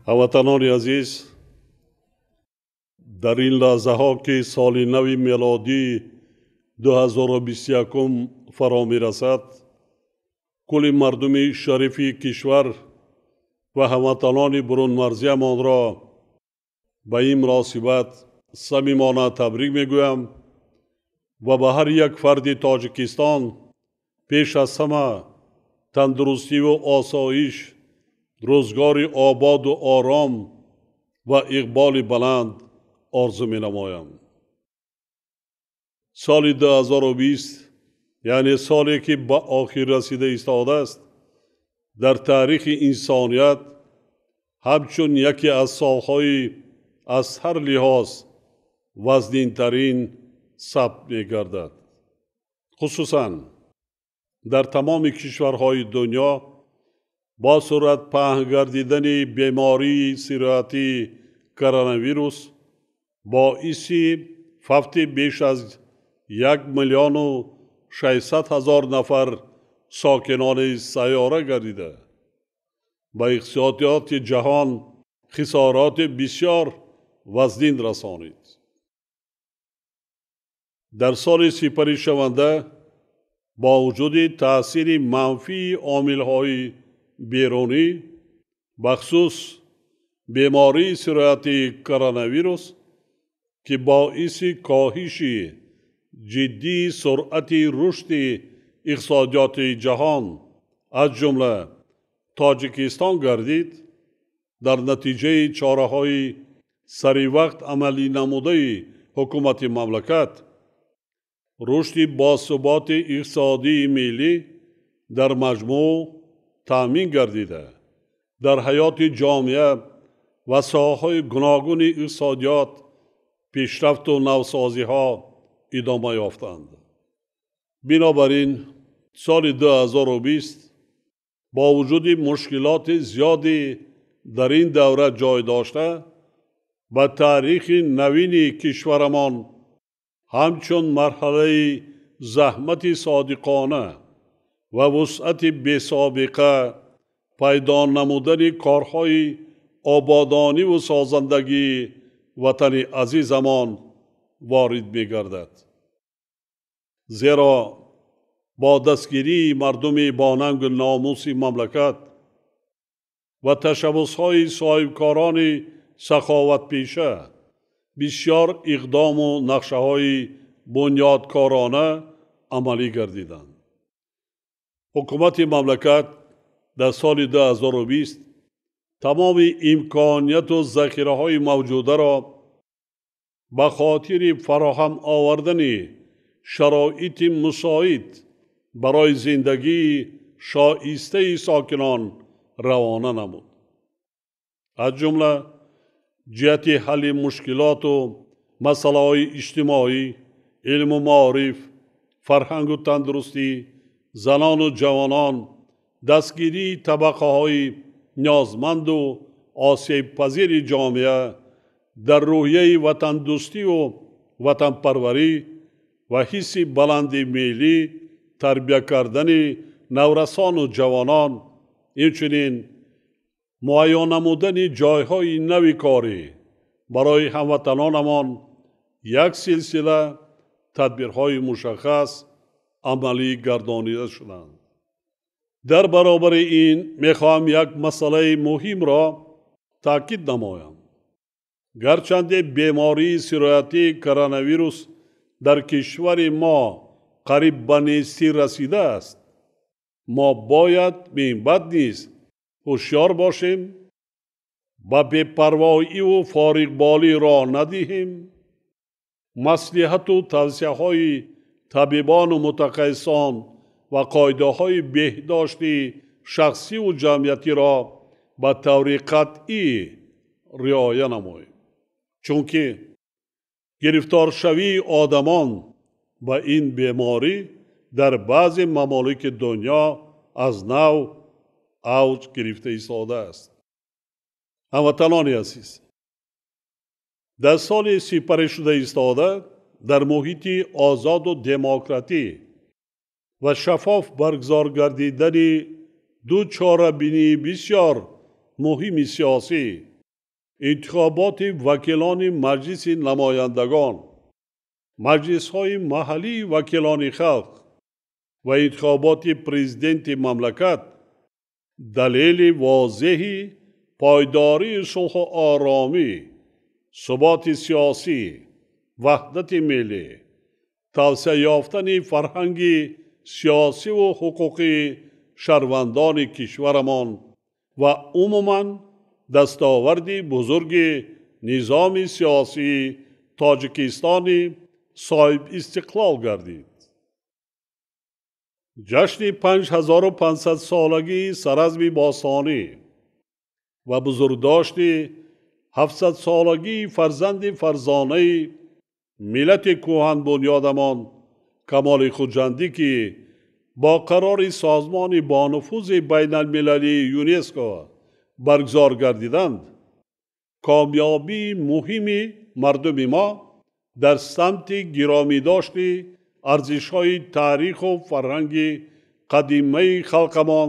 Ҳамватанони азиз, дар ин лаҳзаҳо, ки соли нави мелодӣ 2021 фаро мерасад, кулли мардуми шарифи кишвар ва ҳамватанони бурунмарзиямонро ба ин муносибат самимона табрик мегӯям ва ба ҳар як фарди Тоҷикистон пеш аз ҳама тандурустиву осоиш, рӯзгори ободу ором ва иқболи баланд орзу менамоям. Соли 2020, яъне соле ки ба охир расида истодааст, дар таърихи инсоният ҳамчун яке аз солҳои аз ҳар лиҳоз вазнинтарин сабт мегардад. Хусусан дар тамоми кишварҳои дунё бо суръат паҳн гардидани бемории сироятии коронавирус боиси фавти беш аз 1 600 000 нафар сокинони сайёра гардида, ба иқтисодиёти ҷаҳон хисороти бисёр вазнин расонид. Дар соли сипаришаванда бо вуҷуди таъсири манфии омилҳои берунӣ, бахусус бемории сироятии коронавирус, ки боиси коҳиши ҷиддии суръати рушди иқтисодиёти ҷаҳон, аз ҷумла Тоҷикистон гардид, дар натиҷаи чораҳои саривақт амалӣ намудаи ҳукумати мамлакат рушди босуботи иқтисодии миллӣ дар маҷмӯъ таъмин гардида, дар ҳаёти ҷомеа ва соҳаҳои гуногуни иқтисодиёт пешрафту навсозиҳо идома ёфтанд. Бинобар ин, соли 2020 бо вуҷуди мушкилоти зиёди дар ин давра ҷой дошта, ба таърихи навини кишварамон ҳамчун марҳалаи заҳмати содиқона ва вусъати бесобиқа пайдо намудани корҳои ободониву созандагии ватани азизамон ворид мегардад. Зеро бо дастгирии мардуми бонангу номуси мамлакат ва ташаббусҳои соҳибкорони саховатпеша бисёр иқдому нақшаҳои бунёдкорона амалӣ гардиданд. Ҳукумати мамлакат дар соли 2020 тамоми имконияту захираҳои мавҷударо ба хотири фароҳам овардани шароити мусоид барои зиндагии шоистаи сокинон равона намуд. Аз ҷумла ҷиҳати ҳалли мушкилоту масъалаҳои иҷтимоӣ, илму маориф, фарҳангу тандурустӣ, занону ҷавонон, дастгирии табақаҳои ниёзманду осебпазири ҷомеа, дар рӯҳияи ватандӯстиву ватанпарварӣ ва ҳисси баланди миллӣ тарбия кардани наврасону ҷавонон, инчунин муайян намудани ҷойҳои нави корӣ барои ҳамватанонамон як силсила тадбирҳои мушаххас амалӣ гардонида шуданд. Дар баробари ин мехоҳам як масъалаи муҳимро таъкид намоям. Гарчанде бемории сироятии коронавирус дар кишвари мо қариб ба нестӣ расидааст, мо бояд минбаъд низ ҳушёр бошем, ба бепарвоиву фориғболӣ роҳ надиҳем, маслиҳату тавсияҳои табибону мутахассисон ва қоидаҳои беҳдошти шахсиву ҷамъиятиро ба таври қатъӣ риоя намоем, чунки гирифторшавии одамон ба ин беморӣ дар баъзе мамолики дунё аз нав авҷ гирифта истодааст. Ҳамватанони азиз, дар соли сипаришуда истода дар муҳити озоду демократӣ ва шаффоф баргузор гардидани ду чорабинии бисёр муҳими сиёсӣ Интихоботи вакилони Маҷлиси намояндагон, маҷлисҳои маҳаллии вакилони халқ ва интихоботи президенти мамлакат далели возеҳи пойдории сулҳу оромӣ, суботи сиёсӣ, ваҳдати миллӣ, тавсеа ёфтани фарҳанги сиёсиву ҳуқуқии шаҳрвандони кишварамон ва умуман дастоварди бузурги низоми сиёсии Тоҷикистони соҳибистиқлол гардид. Ҷашни 5500-солагии Саразми бостонӣ ва бузургдошти 700-солагии фарзанди фарзонаи миллати кӯҳанбунёдамон Камоли Хуҷандӣ, ки бо қарори созмони бонуфузи байналмилалии ЮНЕСКО баргузор гардиданд, комёбии муҳими мардуми мо дар самти гиромидошти арзишҳои таъриху фарҳанги қадимаи халқамон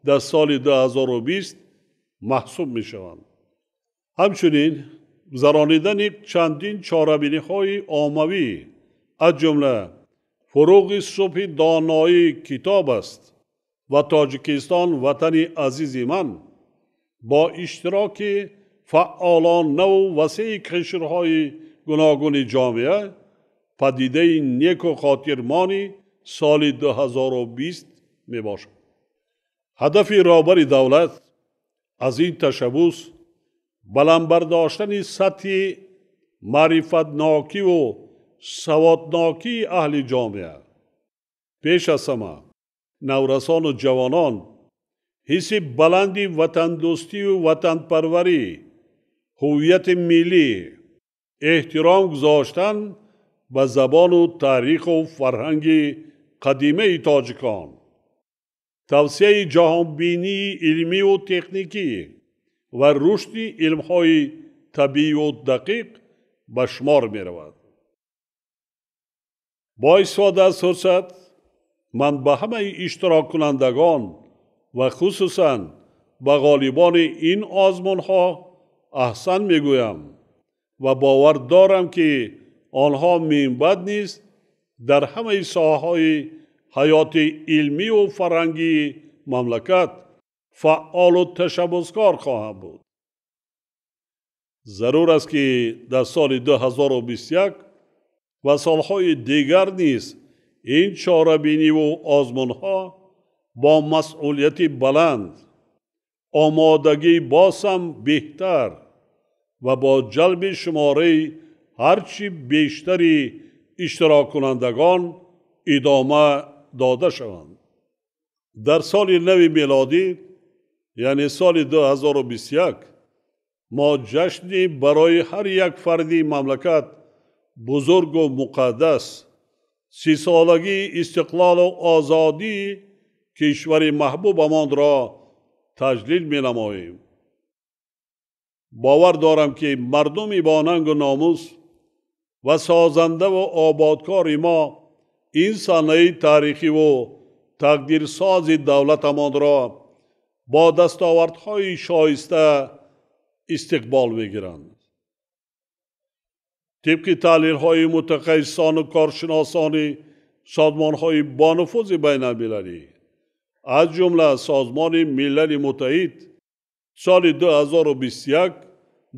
дар соли 2020 маҳсуб мешаванд. Ҳамчунин гузаронидани чандин чорабиниҳои оммавӣ, аз ҷумла фуруғи субҳи доноӣ китоб аст ва Тоҷикистон ватани азизи ман бо иштироки фаъолонаву васеи қишрҳои гуногуни ҷомеа падидаи неку хотирмони соли 2020 мебошад. Ҳадафи роҳбари давлат аз ин ташаббус баланд бардоштани сатҳи маърифатнокиву саводнокии аҳли ҷомеа, пеш аз ҳама наврасону ҷавонон, ҳисси баланди ватандӯстию ватанпарварӣ, ҳуввияти миллӣ, эҳтиром гузоштан ба забону таъриху фарҳанги қадимаи тоҷикон, тавсеаи ҷаҳонбинии илмиву техникӣ ва рушди илмҳои табиию дақиқ ба шумор меравад. Бо истифода аз фурсат ман ба ҳамаи иштироккунандагон ва хусусан ба ғолибони ин озмунҳо аҳсан мегӯям ва бовар дорам, ки онҳо минбаъд низ дар ҳамаи соҳаҳои ҳаёти илмиву фарҳангии мамлакат фаъолу ташаббускор хоҳанд буд. Зарур аст, ки дар соли 2021 ва солҳои дигар низ ин чорабиниву озмунҳо бо масъулияти баланд, омодагии боз ҳам беҳтар ва бо ҷалби шумораи ҳарчи бештари иштироккунандагон идома дода шаванд. Дар соли нави мелодӣ, яъне соли 2021, мо ҷашни барои ҳар як фарди мамлакат бузургу муқаддас 30-солагии истиқлолу озодии кишвари маҳбубамонро таҷлил менамоем. Бовар дорам, ки мардуми бонангу номус ва созандаву ободкори мо ин санаи таърихиву тақдирсози давлатамонро бо дастовардҳои шоиста истиқбол мегиранд. Тибқи таҳлилҳои мутахассисону коршиносони созмонҳои бонуфузи байналмилалӣ, аз ҷумла Созмони Милали Муттаҳид, соли 2021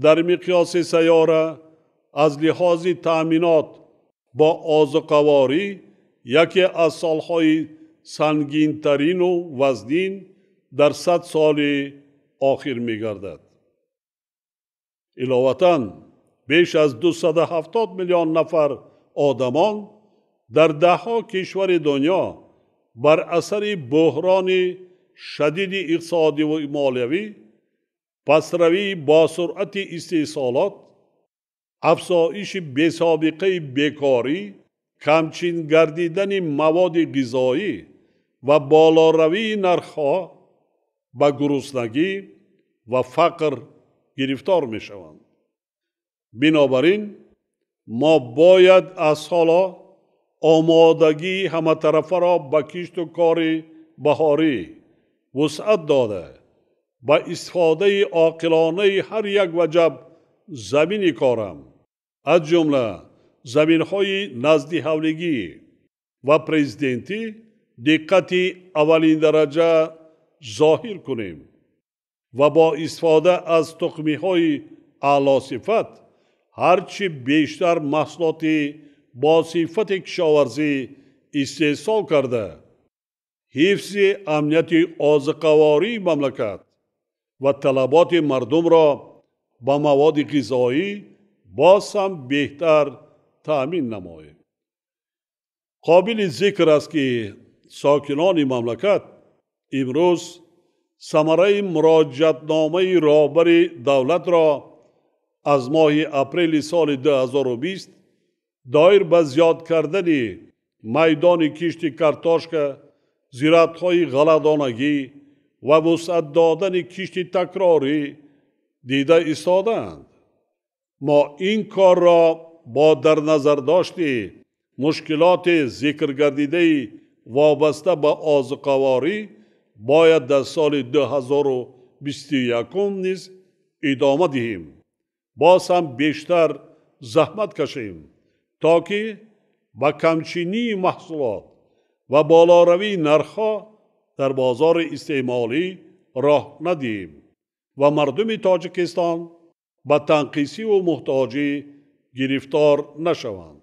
дар миқёси сайёра аз лиҳози таъминот бо озуқаворӣ яке аз солҳои сангинтарину вазнин дар 100 соли охир мегардад. Иловатан, беш аз 270 миллион нафар одамон дар даҳҳо кишвари дунё бар асари буҳрони шадиди иқтисодиву молиявӣ, пасравии босуръати истеҳсолот, афзоиши бесобиқаи бекорӣ, камчин гардидани маводи ғизоӣ ва болоравии нархҳо ба гуруснагӣ ва фақр гирифтор мешаванд. Бинобар ин мо бояд аз ҳоло омодагии ҳаматарафаро ба кишту кори баҳорӣ вусъат дода, ба истифодаи оқилонаи ҳар як ваҷаб замини корам, аз ҷумла заминҳои назди ҳавлигӣ ва президентӣ диққати аввалиндараҷа зоҳир кунем ва бо истифода аз тухмиҳои аълосифат ҳарчи бештар маҳсулоти бо сифати кишоварзӣ истеҳсол карда, ҳифзи амнияти озиқавории мамлакат ва талаботи мардумро ба маводи ғизоӣ боз ҳам беҳтар таъмин намоем. Қобили зикр аст, ки сокинони мамлакат имрӯз самараи муроҷиатномаи роҳбари давлатро аз моҳи апрели соли 2020 доир ба зиёд кардани майдони кишти картошка, зироатҳои ғалладонагӣ ва вусъат додани кишти такрорӣ дида истодаанд. Мо ин корро бо дар назардошти мушкилоти зикргардидаи вобаста ба озуқаворӣ бояд дар соли 2021 низ идома диҳем, боз ҳам бештар заҳмат кашем, то ки ба камчинии маҳсулот ва болоравии нархҳо дар бозори истеъмолӣ роҳ надиҳем ва мардуми Тоҷикистон ба танқисиву муҳтоҷӣ гирифтор нашаванд.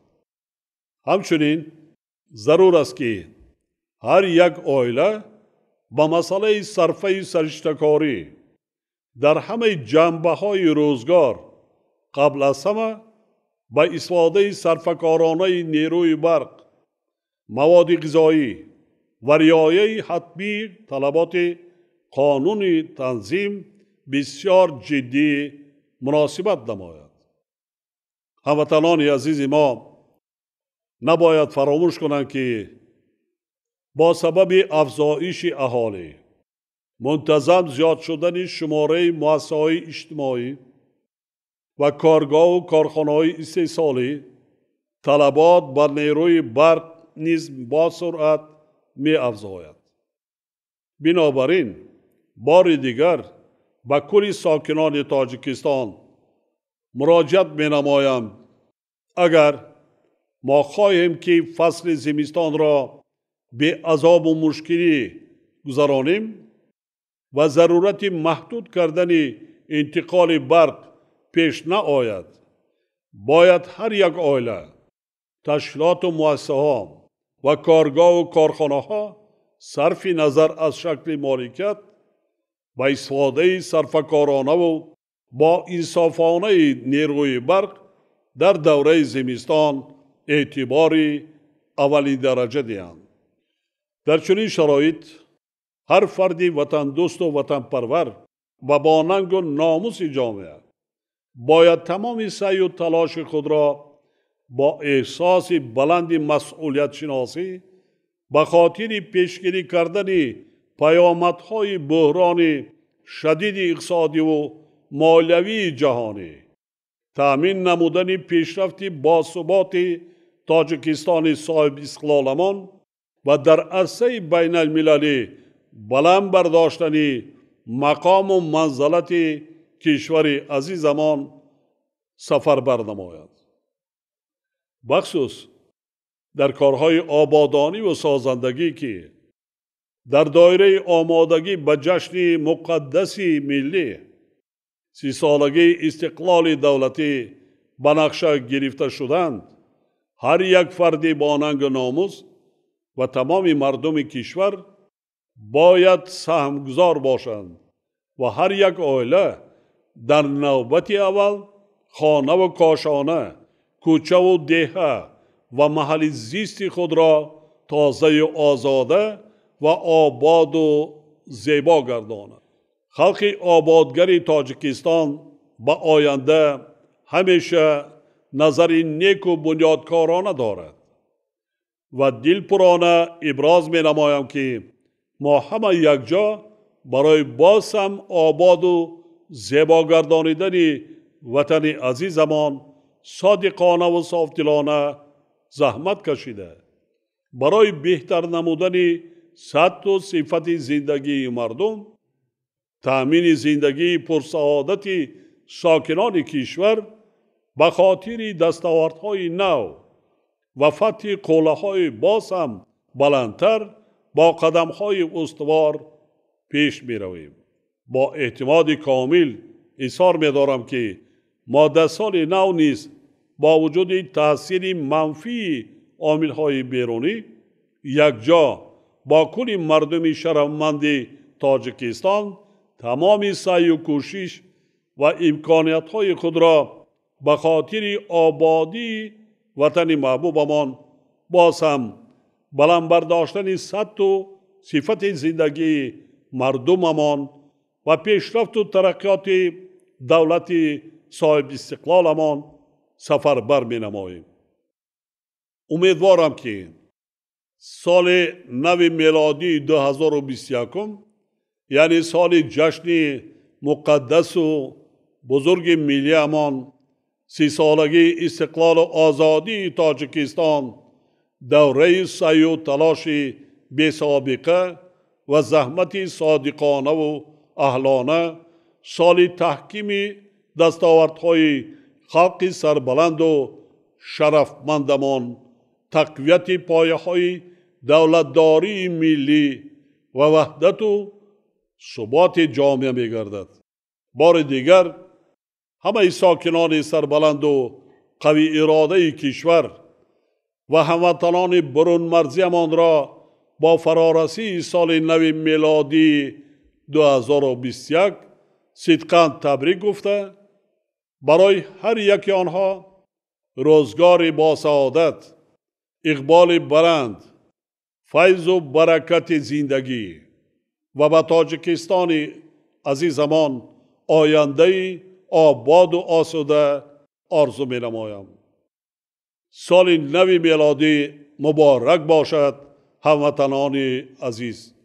Ҳамчунин зарур аст, ки ҳар як оила ба масъалаи сарфаи сариштакорӣ дар ҳамаи ҷанбаҳои рӯзгор, қабл аз ҳама ба истифодаи сарфакоронаи нерӯи барқ, маводи ғизоӣ ва риояи ҳатмии талаботи қонуни танзим бисёр ҷиддӣ муносибат намояд. Ҳамватанони азизи мо набояд фаромӯш кунанд, ки бо сабаби афзоиши аҳолӣ, мунтазам зиёд шудани шумораи муассисаҳои иҷтимоӣ ва коргоҳу корхонаҳои истеҳсолӣ, талабот ба нерӯи барқ низ бо суръат меафзояд. Бинобар ин, бори дигар ба кулли сокинони Тоҷикистон муроҷиат менамоям. Агар мо хоҳем, ки фасли зимистонро беазобу мушкилӣ гузаронем ва зарурати маҳдуд кардани интиқоли барқ пеш наояд, бояд ҳар як оила, ташкилоту муассисаҳо ва коргоҳу корхонаҳо сарфи назар аз шакли моликият ба истифодаи сарфакоронаву бо инсофонаи нерӯи барқ дар давраи зимистон эътибори аввалиндараҷа диҳанд. Дар чунин шароит ҳар фарди ватандӯсту ватанпарвар ва бо нангу номуси ҷомеа бояд тамоми саъю талоши худро бо эҳсоси баланди масъулиятшиносӣ ба хотири пешгирӣ кардани паёмадҳои буҳрони шадиди иқтисодиву молиявии ҷаҳонӣ, таъмин намудани пешрафти босуботи Тоҷикистони соҳибистиқлоламон ва дар арсаи байналмилалӣ баланд бардоштани мақому манзалати кишвари азизамон сафарбар намояд. Бахусус дар корҳои ободониву созандагӣ, ки дар доираи омодагӣ ба ҷашни муқаддаси миллӣ, 30-солагии истиқлоли давлатӣ ба нақша гирифта шуданд, ҳар як фарди бо нангу номус ва тамоми мардуми кишвар бояд саҳмгузор бошанд ва ҳар як оила дар навбати аввал хонаву кошона, кӯчаву деҳа ва маҳалли зисти худро тозаю озода ва ободу зебо гардонад. Халқи ободгари Тоҷикистон ба оянда ҳамеша назари неку бунёдкорона дорад ва дилпурона иброз менамоям, ки мо ҳама якҷо барои боз ҳам ободу зебо гардонидани ватани азизамон содиқонаву софдилона заҳмат кашида, барои беҳтар намудани сатҳу сифати зиндагии мардум, таъмини зиндагии пурсаодати сокинони кишвар ба хотири дастовардҳои нав ва фатҳи қуллаҳои боз ҳам баландтар бо қадамҳои устувор пеш меравем. Бо эътимоди комил изҳор медорам, ки мо дар соли нав низ бо вуҷуди таъсири манфии омилҳои берунӣ якҷо бо кулли мардуми шарафманди Тоҷикистон тамоми саъю кӯшиш ва имкониятҳои худро ба хотири ободии ватани маҳбубамон, боз ҳам баланд бардоштани сатҳу сифати зиндагии мардумамон ва пешрафту тараққиёти давлати соҳибистиқлоламон сафарбар менамоем. Умедворам, ки соли нави мелодии 2021, яъне соли ҷашни муқаддасу бузурги миллиамон, 30-солагии истиқлолу озодии Тоҷикистон, давраи саъю талоши бесобиқа ва заҳмати содиқонаву аҳлона, соли таҳкими дастовардҳои халқи сарбаланду шарафмандамон, тақвияти пояҳои давлатдории миллӣ ва ваҳдату суботи ҷомеа мегардад. Бори дигар ҳамаи сокинони сарбаланду қавииродаи кишвар ва ҳамватанони бурунмарзиамонро бо фарорасии соли нави мелодии 2021 сидқан табрик гуфта, барои ҳар яки онҳо рӯзгори босаодат, иқболи баланд, файзу баракати зиндагӣ ва ба Тоҷикистони азизамон ояндаи ободу осуда орзу менамоям. Соли нави мелодӣ муборак бошад, ҳамватанони азиз.